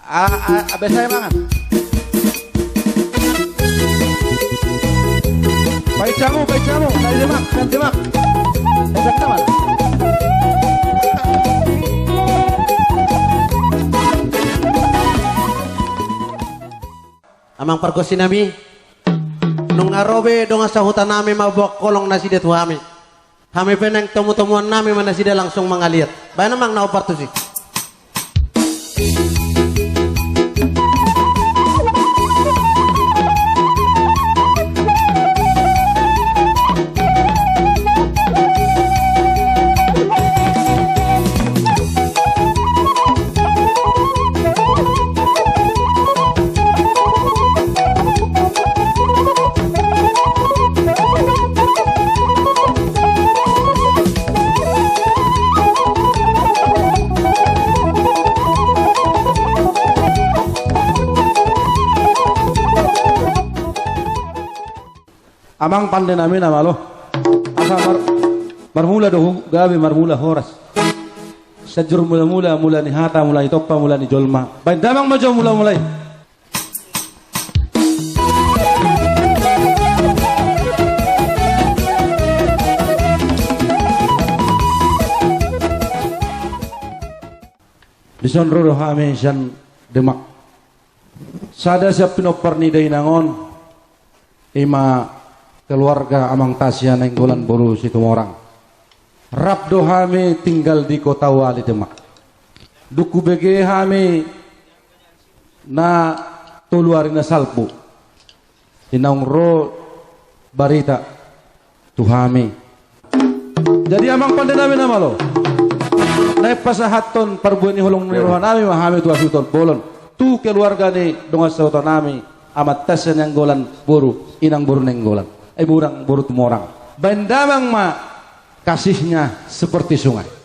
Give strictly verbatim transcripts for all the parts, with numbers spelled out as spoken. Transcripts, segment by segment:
A, a, a, biasa mangan. Baen hamu, baen hamu, na di Demak, na di Demak. Enak teman. Amang pargonsi nami, nunga ro be dongan sahuta nami mamboan holong nasida tu hami. Hami pe naeng tomu-tomuan nami ma nasida langsung mangaliat. Baen amang na ompar tusi. Amang pande nami na malo. Asa mar-, marmula do hu-, gabe marmula horas. Sianjur mula-mula, mula ni hata, mula ni tompa, mula ni jolma. Baen damang ma jo mula-mula i. Dison ro do hami sian Demak. Sada sian pinompar ni dainang on, ima keluarga amang ta Sia Nainggolan boru Situmorang. Rap do hami tinggal di Kota Wali Demak. Dung hubege hami na tolu ari na salpu, i naung ro barita tu hami. Jadi amang pande nami na malo, naeng pasahathon parbue ni holong ni roha nami ma hami tu hasuhuton bolon tu keluarga ni dongan sahuta nami, amanta Sia Nainggolan boru, inang boru Nainggolan, eh, inang boru Tumorang. Baen damang ma Kasihnya Seperti Sungai.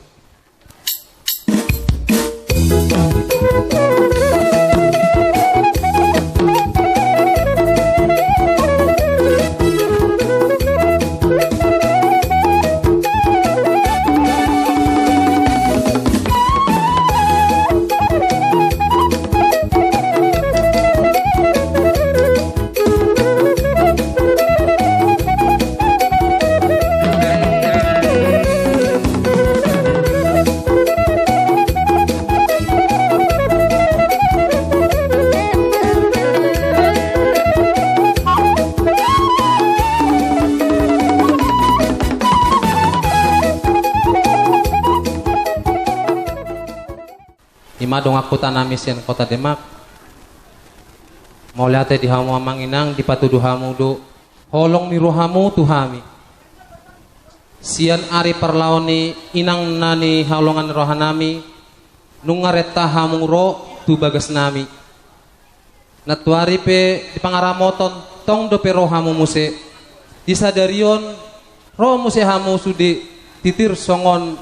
Ima dongan sahuta nami sian Kota Demak. Mauliate di hamu amang inang, dipatudu hamu do holong ni rohamu tu hami. Sian ari parlao ni inang na nihaholongan ni roha nami, nunga renta hamu ro tu bagas nami. Nantuari pe di pangaramoton tong dope ro hamu muse. Di sadari on ro muse hamu sude titir songon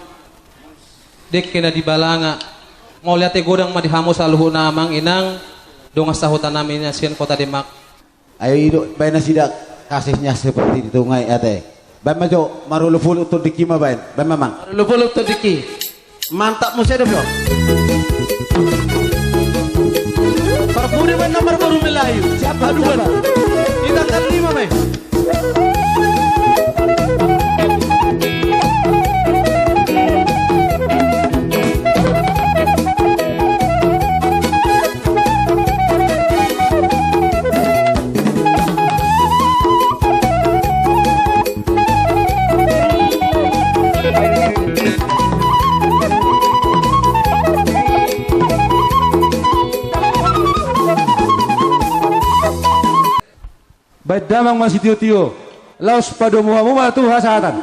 dengke na di balanga. Mauliate godang ma di hamu saluhutna amang inang, dongan sahuta nami na sian Kota Demak. Ai i do baen nasida Kasihnya Seperti Sungai ate. Baen ma jo, marolopolop tingki ma baen. Baen ma amang. Marolopolop tingki. Mantap muse do bro. Parpudi baen na marboru Melayu. Siap, aduan. Di tanggal lima ma i. Baen damang ma sitiotio, laos padomu hamu ma tu hasahatan.